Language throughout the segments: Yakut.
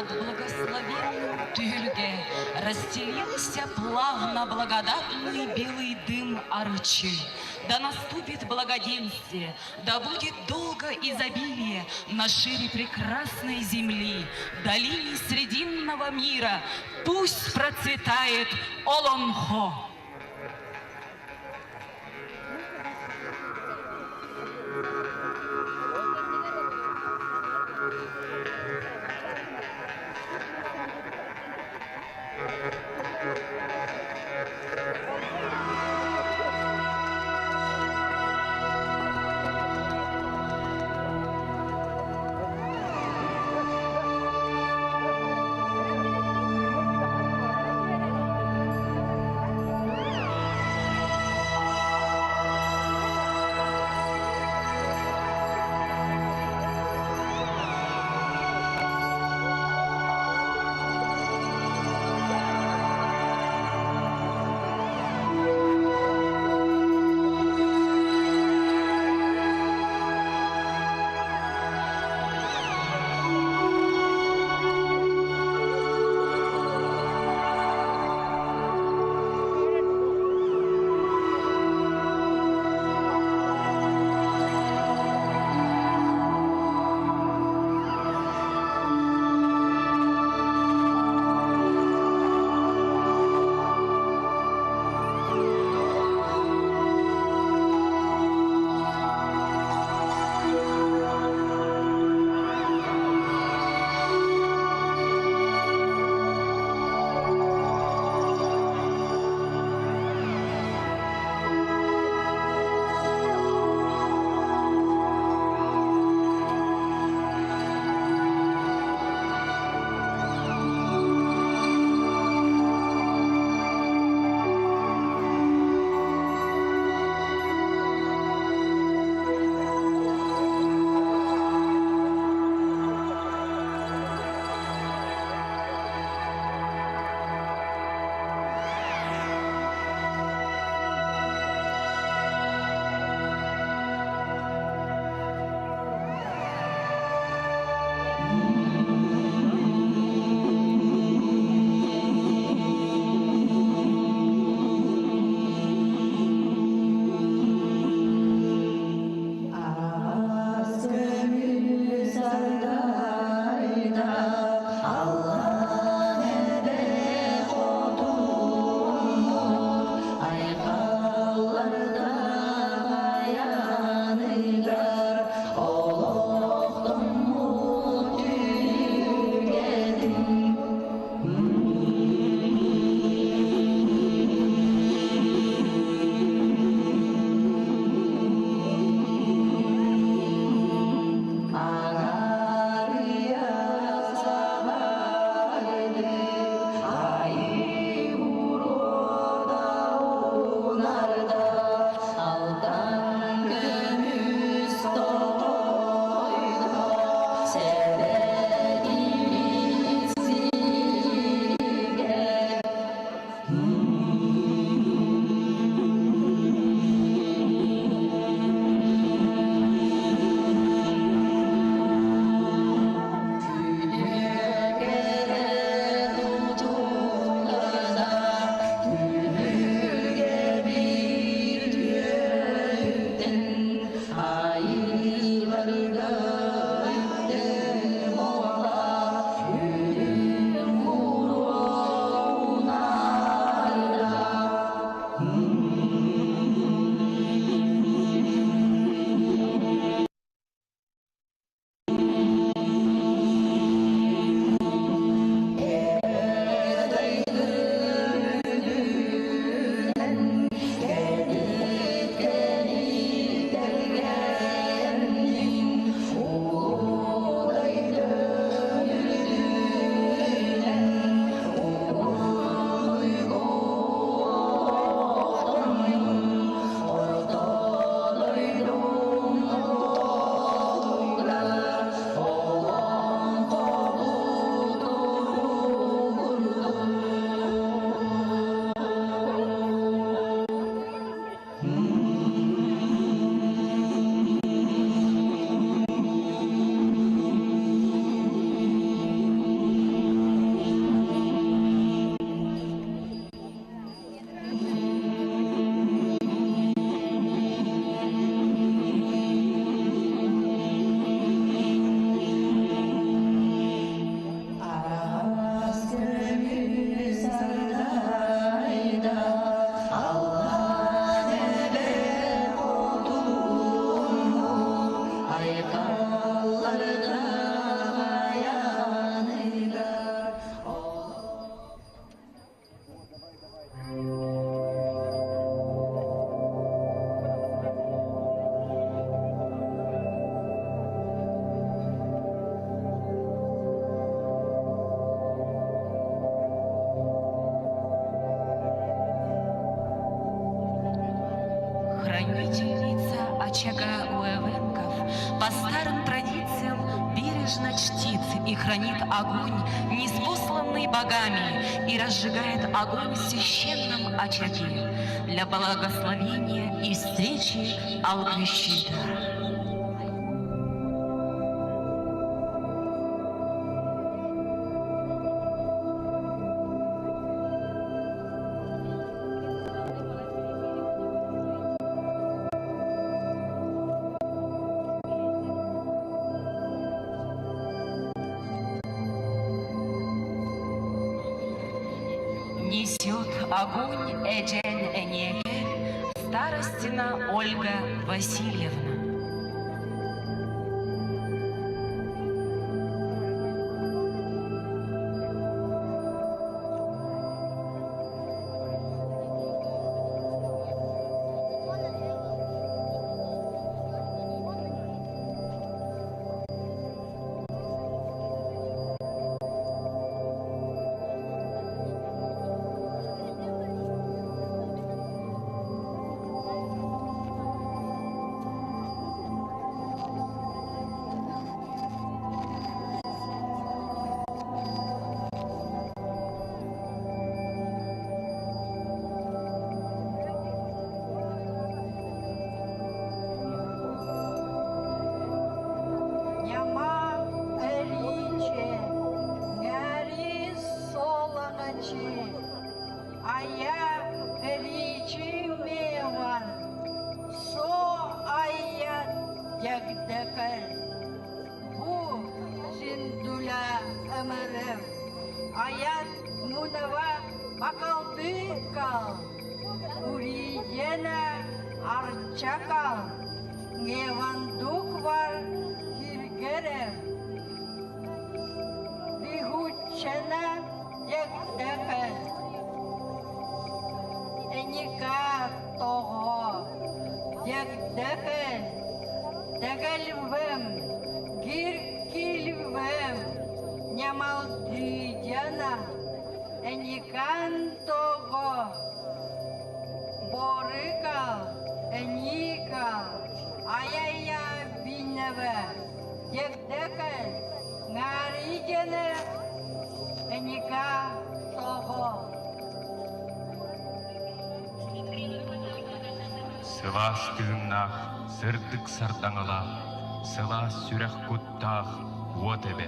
Над благословенным түһүлгэ расстелился плавно благодатный белый дым арычы. Да наступит благоденствие, да будет долго изобилие на шире прекрасной земли, долине срединного мира. Пусть процветает Олонхо! Хранительница очага у эвенков по старым традициям бережно чтит и хранит огонь, неспосланный богами, и разжигает огонь в священном очаге для благословения и встречи Алгыщита. Несет огонь Эджен Энеке старостина Ольга Васильевна. Няма эриче, Няри солагачи, Ая эричи меван, Со ая дягдакар. Бу Синдуля ымырым, Аят мунава бакалдыкал, Уридена арчакал, Невандуквар киргерем, Бигуччена дегдекел, Эника того, дегдекел, Дегельвем, Гиркильвем, Нямалдидяна, Эникан того, Борыкал, Эникал, Аяя биневе, Дегдекел, Наридене, Эника того. Сылаас тыыннаах, сырдык сардаҥалаах, сылаас сүрэх куттаах уот эбэ.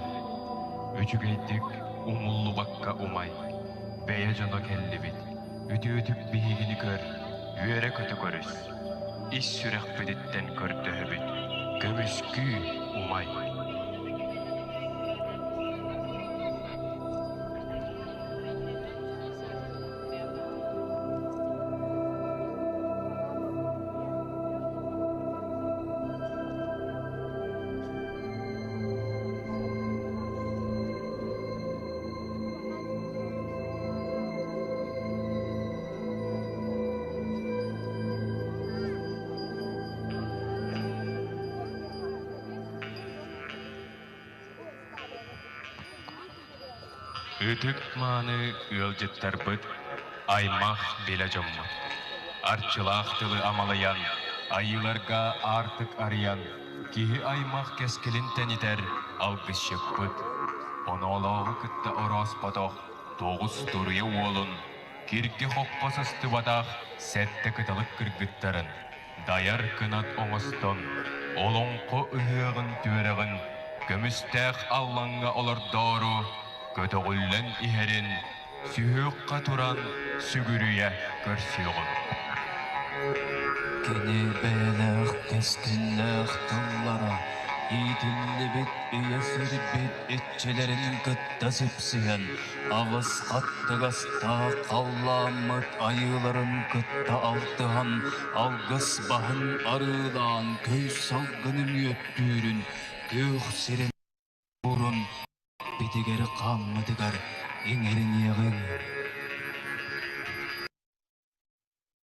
Үчүгэйдик умуллубакка умай, бэйэ дьоно кэллибит, үтүөтүк биһигини көр, үөрэ-көтө көрүс. Ис сүрэхпититтэн көрдөһөбүт, көмүскүү умай. Ытык-мааны ыалдьыттарбыт, аймах билэ дьоммут. Арчылаах тылы амалыйан, айыыларга аартык арыйан, киһи аймах кэскилин тэнитэр алгысчыппыт. Оноолооҕу кытта орооспотох тоҕус туруйа уолун, киргэ-хоххо сыстыбатах сэттэ кыталык кыргыттарын, дайар кынат оҥостон, олоҥхо ыһыаҕын түөрэҕин көмүстээх аллаҥҥа олордоору көтөҕүллэн иһэрин сүһүөххэ туран сүгүрүйэ көрсүөҕүм. Кини бэйэлээх кэскиллээх тыллара Иитиллибит ийэ сирбит иччилэрин кытта сипсиһэн, аҕыс хаттыгастаах халлааммыт айыыларын кытта алтыһан, алгыс баһын арыылаан көй салгыны мүөттүүрүн, күөх сирин уурун битигэр хааммытыгар иҥэриниэҕиҥ.